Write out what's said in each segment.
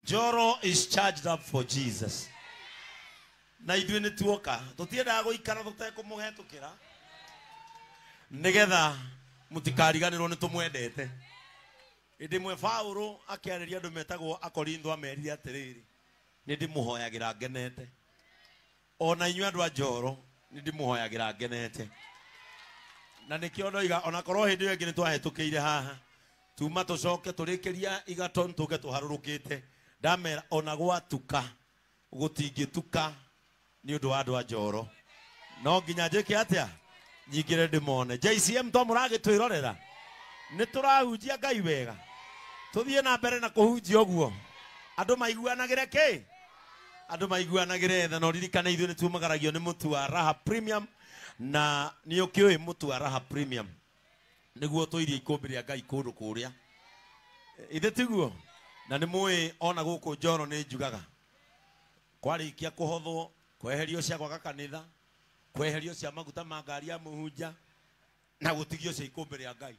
Njoro is charged up for Jesus. Na ithuĩ nĩ tuoka tũtiendaga gũikara tũtekũmũhetũkĩra nĩgetha mũtikariganĩrwo nĩ tũmwendete. Hĩndĩ ĩmwe Paũlũ akĩarĩria andũ metagwo Akorintho amerire atĩrĩrĩ, nĩ ndĩmũhoyagĩra ngenete. Ona inyuĩ andũ a Njoro nĩ ndĩmũhoyagĩra ngenete. Na nĩkĩo ndoiga onakorwo hĩndĩ ĩyo ĩngĩ nĩ twahetũkĩire haha tuma tũcoke tũrĩkĩria Egerton tũke tũharũrũkĩte, ndamera ona gwatuka gũtingĩtuka nĩ ũndũ wa andũ a Njoro. No nginya njĩke atĩa? Nyingĩre ndĩmone. JCM to mũragĩtwĩrorera nĩ tũrahunjia Ngai wega, tũthiĩ na mbere na kũhunjia ũguo andũ maiguanagĩre kĩ, andũ maiguanagĩre tha. Na ũririkane ithuĩ nĩ tumagaragio nĩ mũtu wa Raha Premium, na nĩ ũkĩũĩ mũtu wa Raha Premium nĩguo tũirie ikũmbĩ rĩa Ngai kũndũ kũrĩa, ithe tiguo? Na nĩ mũĩ ona gũkũ Njoro nĩ njugaga kwarĩkia kũhothwo, kweherio cia gwaka kanitha, kweherio cia maguta ma ngari ya mũhunja, na gũtigio cia ikũmbĩ rĩa Ngai,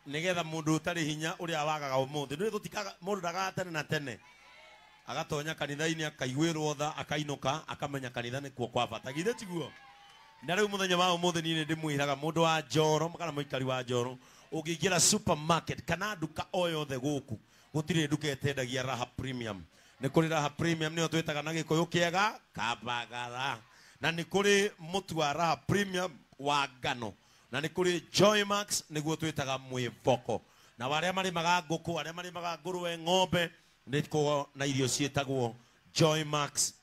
nĩgetha mũndũ ũtarĩ hinya ũrĩa wagaga ũmũthĩ nĩ tũtikaga mũndũ ndagaga tene na tene, agatonya kanitha-inĩ akaiguĩrwo tha, akainũka akamenya kanitha nĩkuo kwa bata, githĩ tiguo? Na rĩu mũthenya wa ũmũthĩ niĩ nĩ ndĩmwĩraga mũndũ wa Njoro kana mũikari wa Njoro, ũngĩingĩra supermarket kana nduka o yothe gũkũ, gũtirĩ nduka ĩtendagia Raha Premium. Nĩ kũrĩ Raha Premium nĩyo twĩtaga na Gĩkũyũ kĩega kabagara, na nĩ kũrĩ mũtu wa Raha Premium wa ngano, na nĩ kũrĩ Joymax nĩguo twĩtaga mwĩboko. Na arĩa marĩmaga ngũkũ, arĩa marĩmaga ngũrwe, ng'ombe, nĩ kũo na irio ciĩtagwo Joymax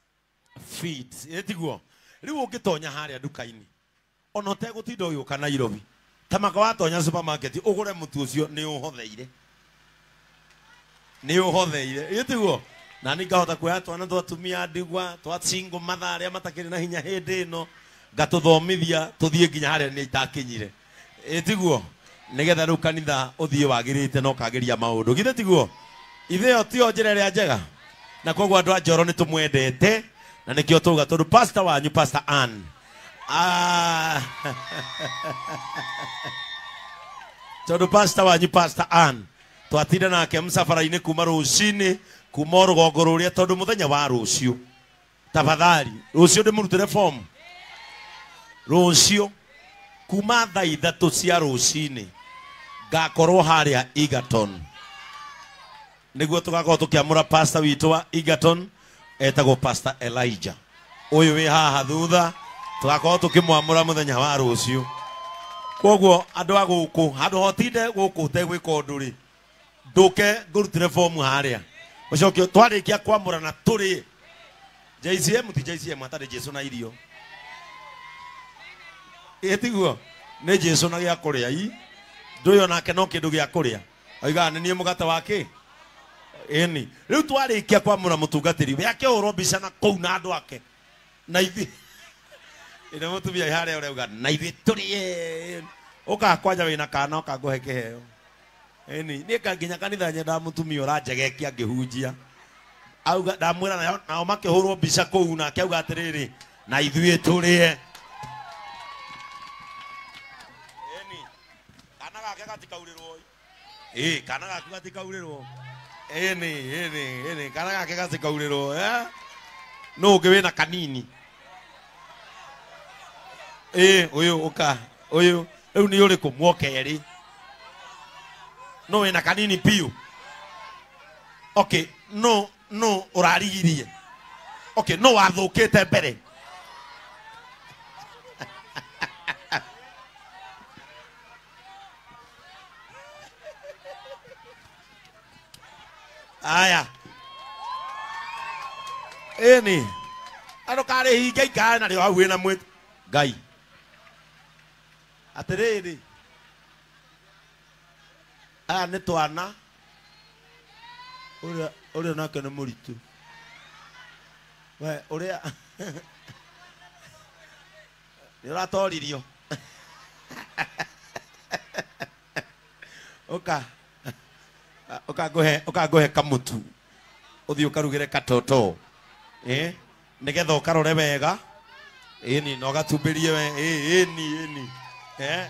feeds. Ĩ tiguo? Rĩu ũngĩtonya harĩa nduka-inĩ ona ũtegũtinda ũgĩũka Nairobi, ta maka watonya supermarket ũgũre mũtu ũcio, nĩ ũhotheire, nĩ ũhotheire. Ĩ tiguo? Na nĩ ngahota kuoya twana twa atumia ndigwa, twa single mother arĩa matakĩrĩ na hinya hĩndĩ ĩno, ngatũthomithia tũthiĩ nginya harĩa nĩ itakinyire. Ĩ tiguo? Nĩgetha rĩu kanitha ũthiĩ wagĩrĩte na ũkagĩria maũndũ, githĩ tiguo? Ithĩo tiyo njĩra ĩrĩa njega. Na koguo andũ a Njoro nĩ tũmwendete, na nĩkĩo tauga tondũ pastor wanyu, Pastor Ann, tondũ pastor wanyu, Pastor Ann, twatinda nake msafara-inĩ kuma rũcinĩ, kuma rũgongo rũrĩa, tondũ mũthenya wa rũciũ, tafadhali rũciũ ndĩmũrutĩre form rũciũ kuma thaa ithatũ cia rũcinĩ ngakorwo harĩa Egerton, nĩguo tũgakorwo tũkĩamũra pastor witũ wa Egerton, etagwo Pastor Elijah ũyũ wĩ haha thutha, tũgakorwo tũkĩmwamũra mũthenya wa rũciũ. Koguo andũ a gũkũ, handũ hotinde gũkũ ũtegwĩka ũndũ rĩ, ndũke ngũrutĩre fomu harĩa, ũcoke twarĩkia kwamũrana tũrĩe. JCM ti JCM atarĩ Jesu na irio, ĩ tiguo? Nĩ Jesu na gĩa kũrĩa. I ndũyũ nake no kĩndũ gĩa kũrĩa, oigaga nĩ niĩ mũgate wa kĩ. Ĩni rĩu twarĩkia kwamũra mũtungatĩri we akĩhũrwo mbica na kũu na andũ ake, na ithuĩ ĩno mũtumia harĩa ũrauga na ithuĩ tũrĩe, ũka kwanja wĩna kana ũka ngũhe kĩheo. Ĩni niĩ ka nginya kanitha nyendaga mũtumia ũranjegekia ngĩhunjia, auga ndamwĩra nao makĩhũrwo mbica kũu, nake auga atĩrĩrĩ, na ithuĩ tũrĩe. Ĩni kana gake gatikaurĩrwo, ĩ kana gaku gatikaurĩrwo. Ĩni ĩni ĩni kana gake gatikaurĩrwo, eh no ũngĩ wĩna kanini, ĩ ũyũ ũka ũyũ rĩu nĩ ũrĩkũ mwokerĩ, no wĩna kanini biũ. Okay, no no ũrarigirie. Okay, no wathũkĩte mbere. Aya ĩni andũ karĩ hinga ikare narĩo hau wĩna mwĩ Ngai atĩrĩrĩ, aya nĩ twana, ũrĩa ũrĩa nake nĩ mũritũ, we ũrĩa nĩ ũratoririo, ũka ũka ngũhe kamũtu ũthiĩ ũkarugĩre katoto, nĩgetha ũkarore wega, ĩni na ũgatumbĩrie we, ĩni ĩni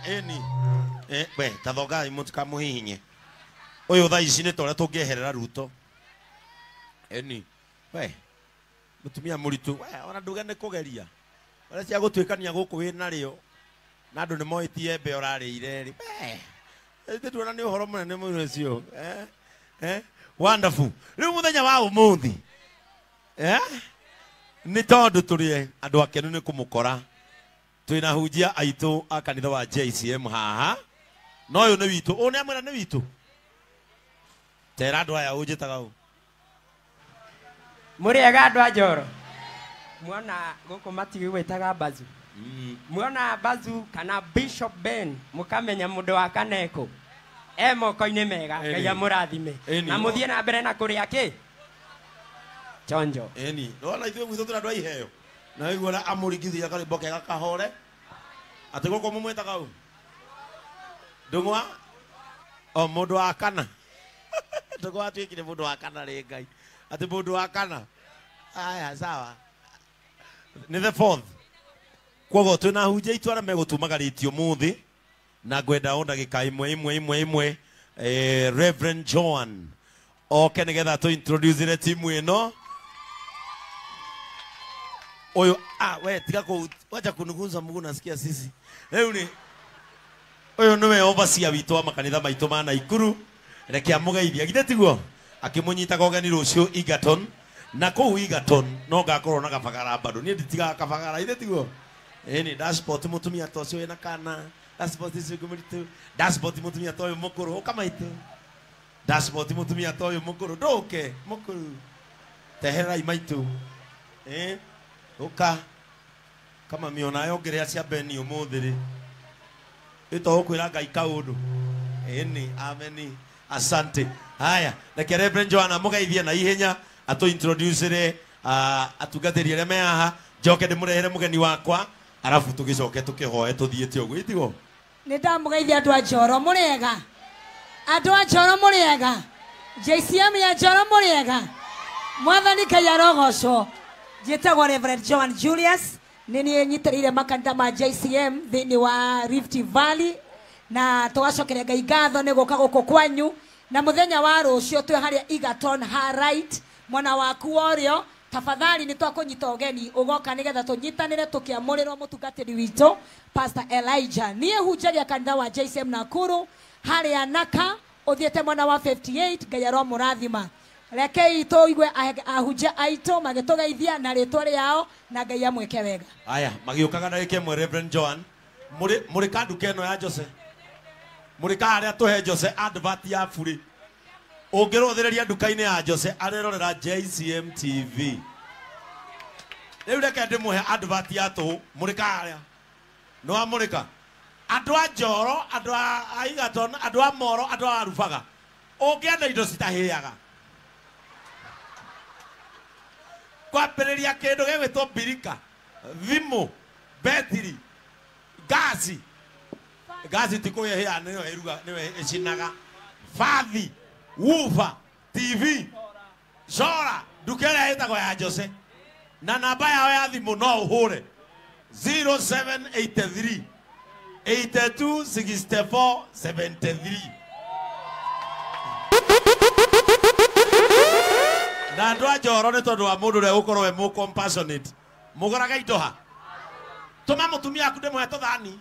ĩni we tathongai mũtikamũhihinye ũyũ thaa ici nĩ ta ũrĩa tũngĩeherera Ruto. Eni we mutumia muritu we ona nduge nĩ kũgeria ũrĩa cia gũtuĩkania gũkũ wĩ narĩo na andũ nĩ moĩtie embe ũrarĩire rĩ we tuona nĩ ũhoro mũnene mũno ũcio. Wonderful. Rĩu mũthenya wa ũmũthĩ nĩ tondũ tũrĩ andũ akenu nĩ kũmũkora twĩna hunjia aitũ a kanitha wa JCM haha no ũyũ nĩ witũ ũyũ nĩ amwĩra nĩ witũ tera andũ aya ũnjĩtaga ũ mũrĩega andũ a Njoro muona gũkũ matigwĩtaga Bazu muona Bazu kana Bishop Ben mũkamenya mũndũ wa kaneko e moko-inĩ mega. Ngai amũrathime na mũthiĩ na mbere na kũrĩa kĩ chonjo. Eni nona ithuĩ gwitũ tũrĩ andũ a iheo na igua ũrĩa amũringithia karwĩmbo kega kahore atĩ gũkũ mũmwĩtaga ũ Ndũng'wa o mũndũ wa kana Ndũng'wa atuĩkire mũndũ wa kana rĩ Ngai atĩ mũndũ wa kana aya sawa nĩ the fourth. Koguo twĩna hunjia itũ arĩa megũtumagarĩtie ũmũthĩ na ngwenda o ndagĩka ĩmwe ĩmwe ĩmwe ĩmwe Reverend Joan oke nĩgetha tũ introduce timu ĩno. Oyo we tiga ku wacha kunugunza mguu nasikia sisi rĩu nĩ ũyũ nĩwe overseer witũ wa makanitha maitũ ma Naikuru reke amũgeithie githĩ tiguo akĩmũnyitaga ũgeni rũciũ Egerton na kũu Egerton no ngakorwo na kabagara bado niĩ nditigaga kabagara githĩ tiguo ĩni dashboard mũtumia ta ũcio wĩna kana dashboard ũcio ũngĩ mũritũ dashboard mũtumia ta ũyũ mũkũrũ ũka maitũ dashboard mũtumia ta ũyũ mũkũrũ ndũke mũkũrũ teherai maitũ ũka kama mionayo ngĩrĩa cia Beni ũmũthĩ rĩ ĩto ũkwĩra Ngai kaũndũ ĩni ameni asante. Haya reke Reverend Joanna mũgeithie na ihenya atũ introduce atungatĩri arĩa me haha njoke ndĩmũrehere mũgeni wakwa arabu tũgĩcoke tũkĩhoe tũthiĩte ũguo itigo. Nĩ ndamũgeithia andũ a Njoro mũrĩega andũ a Njoro mũrĩega JCM ya Njoro mũrĩega mwathani Ngai arogocwo. Njĩtagwo Reverend Joan Julius nĩ niĩ nyitĩrĩire makanitha ma JCM thĩinĩ wa Rift Valley na tũgacokeria Ngai ngatho nĩ gũka gũkũ kwanyu na mũthenya wa rũciũ twĩ harĩa Egerton ha right mwena waku wa ũrĩo tafadhali nĩ twakũnyita ũgeni ũgoka nĩgetha tũnyitanĩre tũkĩamũrĩrwo mũtungatĩri witũ Pastor Elijah. Niĩ hunjagia kanitha wa JCM Nakuru harĩa Naka ũthiĩte mwena wa 58. Ngai aromũrathima. Rekei tũigue ahunjia aitũ magĩtũgeithia na rĩtwa rĩao na Ngai amwĩke wega. Aya magĩũkaga ndagĩka ĩmwe Reverend Joan mũrĩ ka nduka ĩno ya Jose mũrĩ ka harĩa tũhe Jose advert ya burĩ ũngĩrũthĩrĩria nduka-inĩ ya Jose arerorera JCM TV. Rĩu reke ndĩmũhe advert ya tũhũ mũrĩ ka harĩa nĩ wamũrĩka andũ a Njoro andũ a Egerton andũ a Moro andũ a Rubaga ũngĩenda indo citahĩaga kwambĩrĩria kĩndũ gĩgwĩtwo mbirika thimũ betiri ngaci ngaci ti kũhĩhĩa nĩyo ĩruga nĩyo ĩcinaga bathi wufa TV cora nduka ĩrĩa ĩtagwo ya Jose na namba yao ya thimũ no ũhũre 0783 82 64 73 na andũ a Njoro nĩ tondũ wa mũndũ ũrĩa ũgũkorwo e mũ compassionate mũgũraga indo ha tũma mũtumia aku ndĩmũhe tũthani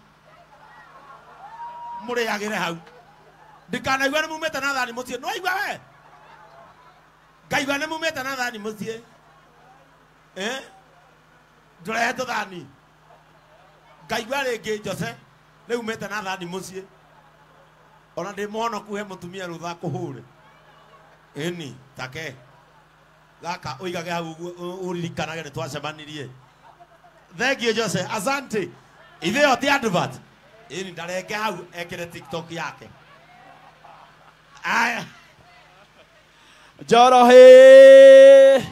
mũrĩagĩre hau ndikanaigua nĩ mumĩte na thani mũciĩ nĩ waigua we ngaigua nĩ mumĩte na thani mũciĩ ndũrehe tũthani ngaigua rĩngĩ Jose nĩ umĩte na thani mũciĩ ona ndĩ mũhonoku he mũtumia rũtha kũhũre ĩni take gaka ũigage hau ũririkanage nĩ twacemanirie. Thank you Jose asante. Ithĩo ti advert ĩni ndarenge hau ekĩre TikTok yake. Aya Njoro he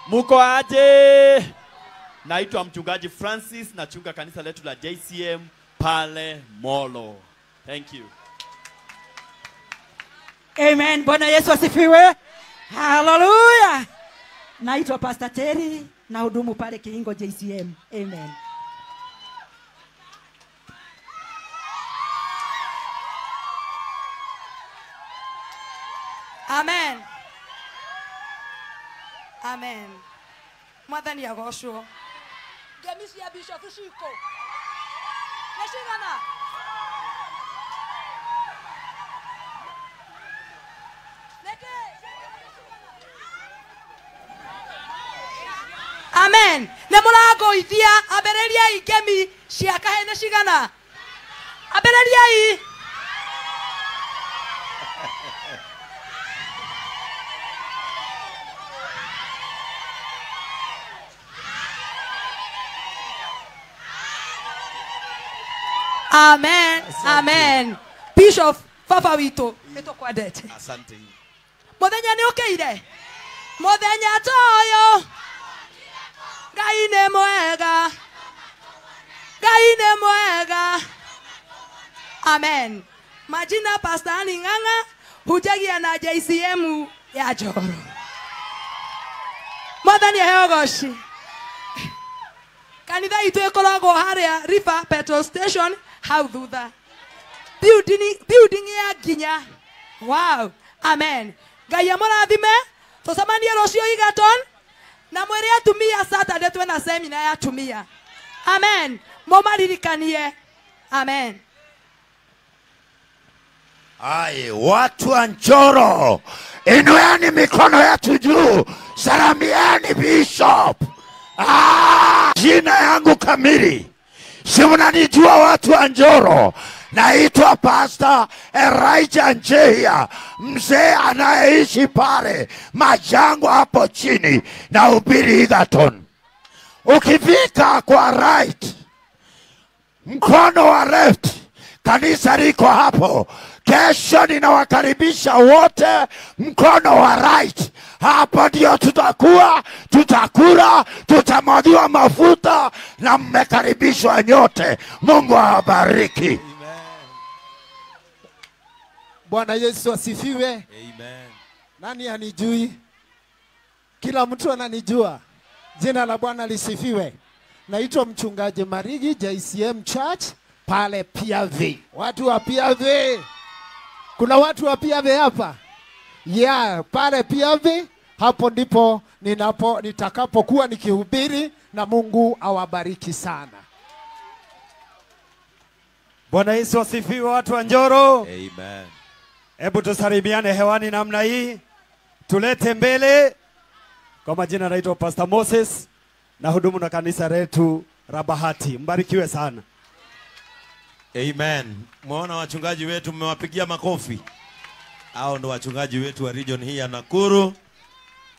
muko aje? Naitwa mchungaji Francis nachunga kanisa letu la JCM pale Molo. Thank you. Amen. Bwana Yesu asifiwe. Hallelujah. Naitwa Pastor Terry na hudumu pale Kiingo JCM. Amen. Amen. Amen. Mwathani agocwo. Ngemi cia Bishop ciko. Nĩ cigana? Amen. Nĩ mũrangũithia, ambĩrĩriai ngemi cia kahĩĩ nĩ cigana? Ambĩrĩriai. Amen. Amen. Bishop baba witũ nĩ tũkwendete. Asante. Mũthenya nĩ ũkĩire. Mũthenya ta ũyũ. Ngai nĩ mwega. Ngai nĩ mwega. Amen. Majina Pastor Ng'ang'a hujagia na JCM ya Njoro. Mwathani aheo goci. Kanitha itũ ĩkoragwo harĩa River Petrol Station hau thutha. Building ya nginya. Wow. Amen. Ngai amũrathime. Tũcemanie rũciũ Egerton. Na mwĩre atumia Saturday twĩna seminar ya atumia. Amen. Mũmaririkanie. Amen. Aye, watu wa Njoro, inueni mikono yetu juu, salamieni Bishop. Jina yangu kamili, si mnanijua watu wa Njoro, naitwa Pastor Elijah Njehia, mzee anayeishi pale Majango hapo chini, na ubiri Egerton. Ukifika kwa right, mkono wa left, kanisa liko hapo. Kesho ninawakaribisha wote mkono wa right. Hapo ndio tutakuwa, tutakula, tutamwagiwa mafuta na mmekaribishwa nyote. Mungu awabariki. Amen. Bwana Yesu asifiwe. Amen. Nani anijui? Kila mtu ananijua. Jina la Bwana lisifiwe. Naitwa Mchungaji Marigi, JCM Church pale PRV. Watu wa PRV. Kuna watu wa PRV hapa? Yeah, pale PRV, hapo ndipo nitakapokuwa nikihubiri, na Mungu awabariki sana. Bwana Yesu asifiwe watu wa Njoro. Amen. Hebu tusalimiane hewani namna hii. Tulete mbele. Kwa majina naitwa Pastor Moses na hudumu na kanisa letu la Bahati. Mbarikiwe sana. Amen. Mwaona wachungaji wetu, mmewapigia makofi. Hao ndo wachungaji wetu wa region hii ya Nakuru.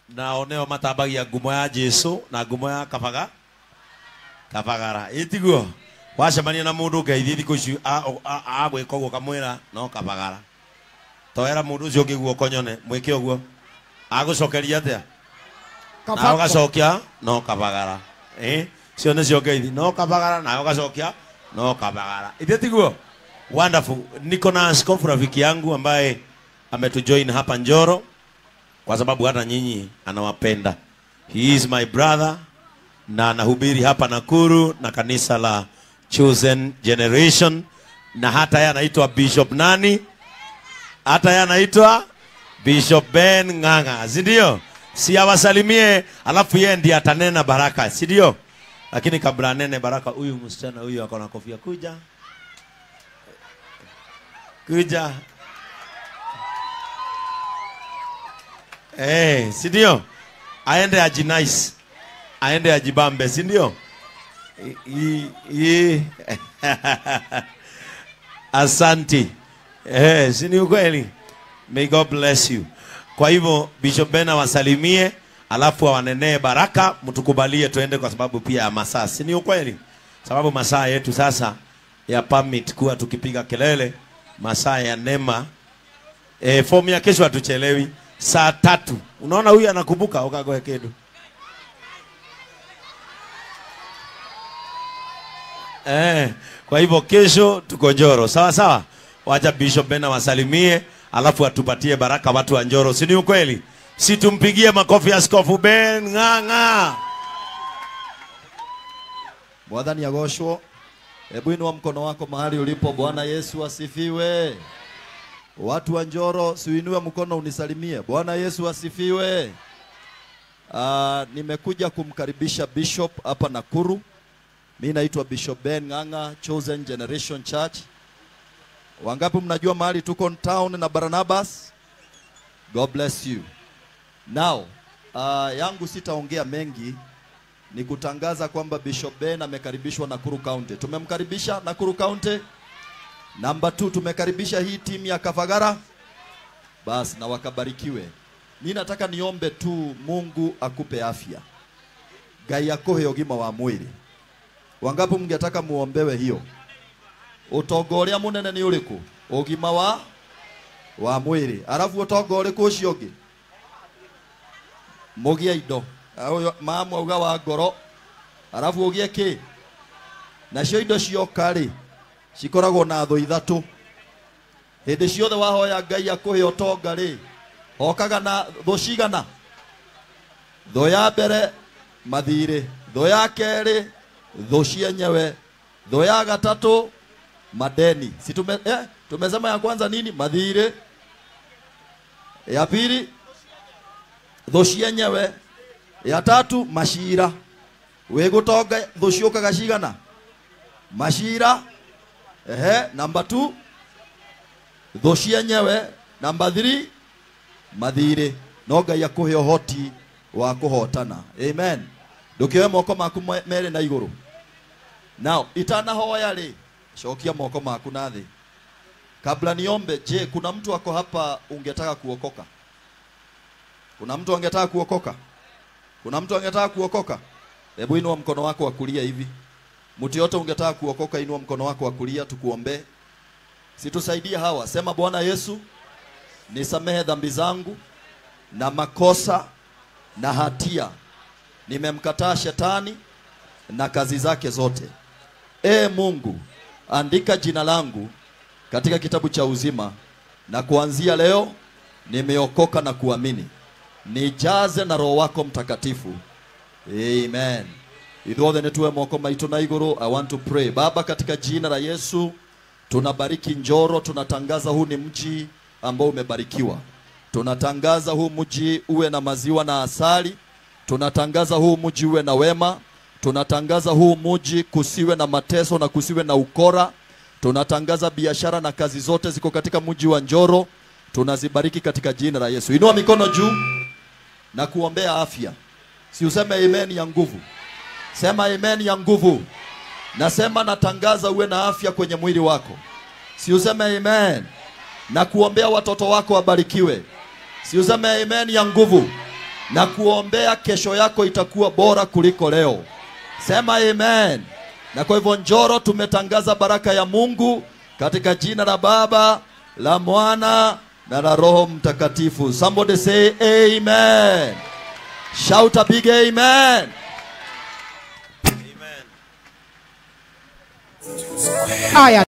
Na oneo matabagia ngumo ya Jesu na ngumo ya kabaga kabagara. Itiguo. Wacemania na mundu ngeithi thiku ici agwika uguo kamwira no kabagara. Toera mundu ucio ungi guoko nyone mwike uguo. Agucokeria atia? Na ugacokia no kabagara. Cio nicio ngeithi no kabagara na ugacokia no kabagara. Itiguo. Wonderful. Niko na askofu rafiki yangu ambaye ametujoin hapa Njoro kwa sababu hata nyinyi anawapenda. He is my brother na anahubiri hapa Nakuru na kanisa la Chosen Generation, na hata yeye anaitwa Bishop nani? Hata yeye anaitwa Bishop Ben Ng'ang'a, si ndio? Si awasalimie alafu yeye ndiye atanena baraka, si ndio? Lakini kabla anene baraka, huyu msichana huyu ako na kofia, kuja. Kuja. Si ndio? Aende ajinice. Aende ajibambe, si ndio? Asante. Si ni ukweli? May God bless you. Kwa hivyo Bishop Ben awasalimie, alafu awanenee baraka, mtukubalie tuende kwa sababu pia ya masaa. Si ni ukweli? Sababu masaa yetu sasa ya permit kuwa tukipiga kelele, masaa ya neema. Fomu ya kesho hatuchelewi. Saa 3. Unaona huyu anakumbuka ukagoe kedu. Kwa hivyo kesho tuko Njoro. Sawa sawa. Wacha Bishop Ben awasalimie, alafu atupatie baraka watu wa Njoro. Si ni ukweli? Si tumpigie makofi Askofu Ben Ng'ang'a. Mwathani agoshwo. Hebu inua mkono wako mahali ulipo. Bwana Yesu asifiwe. Watu wa Njoro, siuinue mkono unisalimie. Bwana Yesu asifiwe. Nimekuja kumkaribisha Bishop hapa Nakuru. Mimi naitwa Bishop Ben Ng'ang'a, Chosen Generation Church. Wangapi mnajua mahali tuko town na Barnabas? God bless you. Now, yangu sitaongea mengi, ni kutangaza kwamba Bishop Ben amekaribishwa Nakuru County. Tumemkaribisha Nakuru County. Number 2, tumekaribisha hii timu ya Kavagara. Bas, na wakabarikiwe. Mimi nataka niombe tu Mungu akupe afya. Ngai akuhe ũgima wa mwĩrĩ. Wangapi mngetaka muombewe hiyo? Ũtonga ũrĩa mũnene nĩ ũrĩkũ? Ũgima wa mwĩrĩ. Arafu ũtonga ũrĩkũ ũcio ũngĩ? Mũgĩe indo. Mamu auga wa ngoro. Arafu ũgĩe kĩ? Nacio indo cioka rĩ, cikoragwo na thũ ithatũ. Hĩndĩ ciothe wahoya Ngai akũhe ũtonga rĩ, hokaga na thũ cigana? Thũ ya mbere mathirĩ, thũ ya kerĩ thũ cienyewe, thũ ya gatatũ madeni. Si tumesema ya kwanza nini? Mathirĩ. Ya pili thũ cienyewe, ya tatu macira. Wĩ gũtonga thũ ciũkaga cigana? Macira. Number 2 thũ cienyewe, number 3 mathirĩ. No Ngai akũhe ũhoti wa kũhotana. Amen. Ndũkĩoe moko maku merĩ na igũrũ. Now, itanahoya rĩ, cokia moko maku na thĩ. Kabla niombe, je, kuna mtu ako hapa ungetaka kuokoka? Kuna mtu angetaka kuokoka? Kuna mtu angetaka kuokoka? Hebu inua mkono wako wa kulia hivi. Mtu yote ungetaka kuokoka, inua mkono wako wa kulia tukuombe. Situsaidie hawa. Sema, Bwana Yesu, nisamehe dhambi zangu na makosa na hatia. Nimemkataa shetani na kazi zake zote. Mungu, andika jina langu katika kitabu cha uzima, na kuanzia leo nimeokoka na kuamini. Nijaze na Roho wako Mtakatifu. Amen. Ithuothe nituwe moko maitu na iguru. I want to pray. Baba, katika jina la Yesu, tunabariki Njoro. Tunatangaza huu ni mji ambao umebarikiwa. Tunatangaza huu mji uwe na maziwa na asali. Tunatangaza huu mji uwe na wema. Tunatangaza huu mji kusiwe na mateso na kusiwe na ukora. Tunatangaza biashara na kazi zote ziko katika mji wa Njoro. Tunazibariki katika jina la Yesu. Inua mikono juu na kuombea afya. Si useme amen ya nguvu. Sema amen ya nguvu. Nasema natangaza uwe na afya kwenye mwili wako. Si useme amen. Na kuombea watoto wako wabarikiwe. Si useme amen ya nguvu. Na kuombea kesho yako itakuwa bora kuliko leo. Sema amen. Na kwa hivyo Njoro tumetangaza baraka ya Mungu katika jina la Baba, la Mwana na la Roho Mtakatifu. Somebody say amen. Shout a big amen. Amen. Aya.